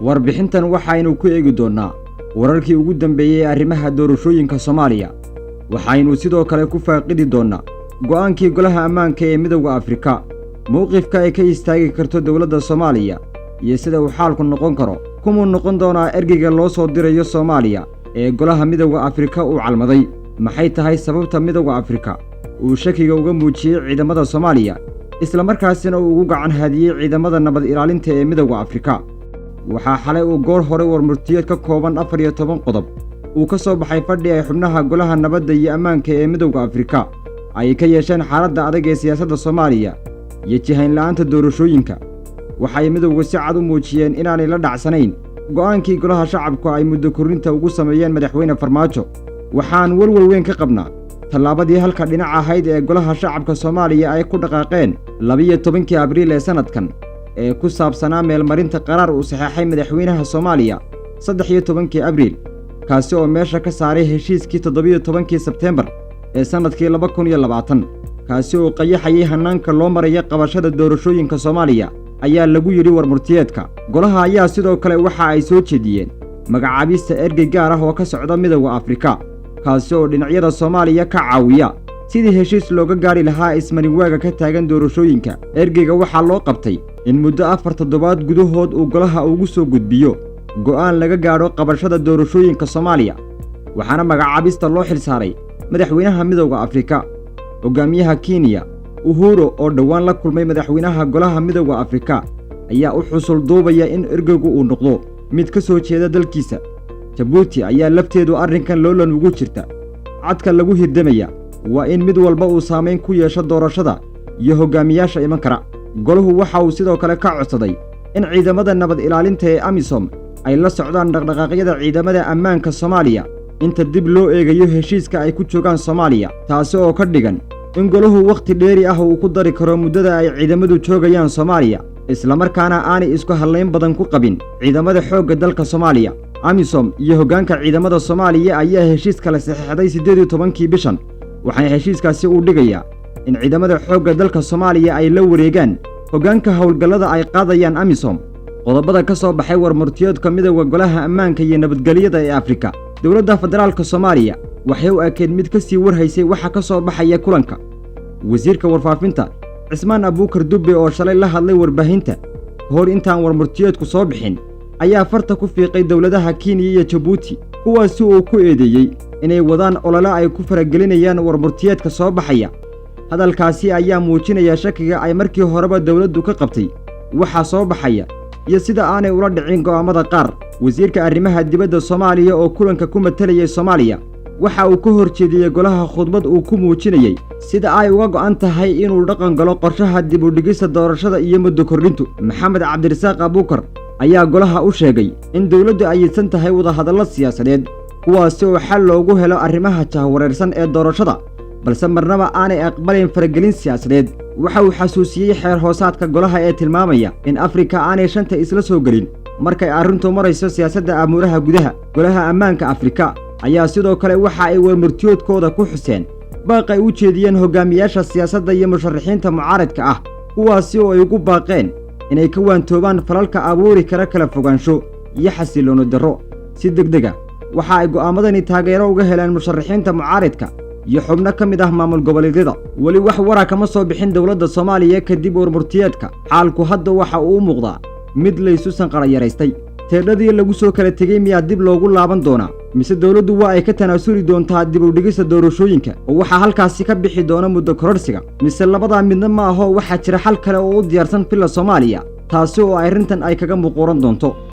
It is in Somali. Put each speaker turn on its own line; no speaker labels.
Warbixintan waxaynu ku eegi doonnaa wararkii ugu dambeeyey ee arrimaha doorashooyinka Soomaaliya. Waxaynu sidoo kale ku faaqidi doonnaa go'aankii Golaha Ammaanka ee Midowda Afrika, mowqifka ay ka istaagi karto dowladda Soomaaliya iyo sida uu xaalku noqon karo. Kumuu noqon doonaa ergeyga loo soo dirayo Soomaaliya ee Golaha Midowda Afrika uu calmaday? Maxay tahay sababta Midowda Afrika uu shakiga uga muujiyey ciidamada Soomaaliya, islamarkaasina uu ugu gacan haadiyey ciidamada nabad ilaalinta ee Midowda Afrika? Waxaa xalay uu goor hore warmurtiyeed ka kooban 14 qodob uu ka soo baxay fadhi ay xubnaha Golaha Nabadda iyo Ammaanka ee Midowda Afrika ay ka yeesheen xaaladda adag ee siyaasadda Soomaaliya iyo jihaynla'aanta doorashooyinka. Waxay midowga si cad u muujiyeen inaanay la dhacsanayn go'aankii Golaha Shacabku ay muddo korrinta ugu sameeyeen Madaxweyne Farmaajo. "Waxaan welwel weyn ka qabnaa tallaabadii halka dhinac ahayd ee Golaha Shacabka Soomaaliya ay ku dhaqaaqeen 12-kii Abriil ee sannadkan ee ku saabsanaa meelmarinta qaraar uu saxeexay madaxweynaha Soomaaliya 13-kii Abriil, kaasi oo meesha ka saaray heshiiskii 17-kii Sebteembar ee sannadkii 2020, kaasi oo qayaxayay hannaanka loo maraya qabashada doorashooyinka Soomaaliya," ayaa lagu yidhi warmurtiyeedka. Golaha ayaa sidoo kale waxa ay soo jeediyeen magacaabista ergey gaar ah oo ka socda Midowda Afrika, kaasi oo dhinacyada Soomaaliya ka caawiya sidii heshiis looga gaari lahaa ismarinwaaga ka taagan doorashooyinka. Ergeyga waxaa loo qabtay in muddo 4 toddobaad gudahood uu golaha ugu soo gudbiyo go'aan laga gaadho qabashada doorashooyinka Soomaaliya, waxaana magacaabista loo xilsaaray madaxweynaha Midowda Afrika. Hogaamiyaha Kenya Uhuru oo dhowaan la kulmay madaxweynaha Golaha Midowda Afrika ayaa u xusul duubaya in ergeygu uu noqdo mid ka soo jeeda dalkiisa. Jabuuti ayaa lafteedu arrinkan loolan ugu jirta. Cadka lagu hirdamaya waa in mid walba uu saamayn ku yeesho doorashada iyo hoggaamiyaasha iman kara. Golahu waxa uu sidoo kale ka codsaday in ciidamada nabad ilaalinta ee AMISOM ay la socdaan dhaqdhaqaaqyada ciidamada ammaanka Soomaaliya inta dib loo eegayo heshiiska ay ku joogaan Soomaaliya, taasi oo ka dhigan in golahu wakhti dheeri ah uu ku dari karo muddada ay ciidamadu joogayaan Soomaaliya, islamarkaana aanay isku hallayn badan ku qabin ciidamada xoogga dalka Soomaaliya. AMISOM iyo hoggaanka ciidamada Soomaaliya ayaa heshiis kale saxeexday 18-kii bishan, waxaana heshiiskaasi uu dhigayaa in ciidamada xoogga dalka Soomaaliya ay la wareegaan hoggaanka howlgallada ay qaadayaan AMISOM. Qodobada ka soo baxay warmurtiyoodka midowda Golaha Ammaanka iyo Nabadgelyada ee Afrika, dowladda federaalka Soomaaliya waxay u ekeyd mid ka sii warhaysay waxa ka soo baxaya kulanka. Wasiirka warfaafinta Cismaan Abuukar Dubbe oo shalay la hadlay warbaahinta ka hor intaan warmurtiyeedku soo bixin ayaa farta ku fiiqay dowladaha Kenya iyo Jabuuti, kuwaasi uu ku eedeeyey inay wadaan olole ay ku faragelinayaan warmurtiyeedka soo baxaya. Hadalkaasi ayaa muujinaya shakiga ay markii horeba dowladdu ka qabtay waxa soo baxaya iyo sida aanay ula dhicin go'aammada qaar. Wasiirka arrimaha dibadda Soomaaliya oo kulanka ku matalayay Soomaaliya waxa uu ka hor jeediyey golaha khudbad uu ku muujinayey sida ay uga go'an tahay inuu dhaqan galo qorshaha dib u dhigista doorashada iyo muddo kordhintu. Maxamed Cabdirasaaq Abuukar ayaa golaha u sheegay in dowladdu ayidsan tahay wadahadallo siyaasadeed, kuwaasi oo xal loogu helo arrimaha jahwareersan ee doorashada, balse marnaba aanay aqbalayn faragelin siyaasadeed. Waxa uu xasuusiyey xeer hoosaadka golaha ee tilmaamaya in Afrika aanay shanta isla soo gelin markay arrintu marayso siyaasadda amuuraha gudaha. Golaha Ammaanka Afrika ayaa sidoo kale waxa ay warmurtiyoodkooda ku xuseen baaq ay u jeediyeen hogaamiyaasha siyaasadda iyo musharaxiinta mucaaradka ah, kuwaasi oo ay ugu baaqeen inay ka waantoobaan falalka abuuri kara kala fogaansho iyo xasiloono darro. Si deg deg ah waxa ay go'aamadani taageero uga heleen musharaxiinta mucaaridka iyo xubno ka mid ah maamul goboleedyada. Weli wax wara kama soo bixin dowladda Soomaaliya kadib warmurtiyeedka. Xaalku hadda waxa uu u muuqdaa mid laysu sanqara yaraystay. Teedhadii lagu soo kala tegey miyaa dib loogu laaban doonaa, mise dowladdu waa ay ka tanaasuli doontaa dib u dhigista doorashooyinka oo waxaa halkaasi ka bixi doona muddo kororhsiga? Mise labadaa midna ma aho, waxaa jira xal kale oo u diyaarsan Villa Soomaaliya, taasi oo arrintan ay kaga muquuran doonto?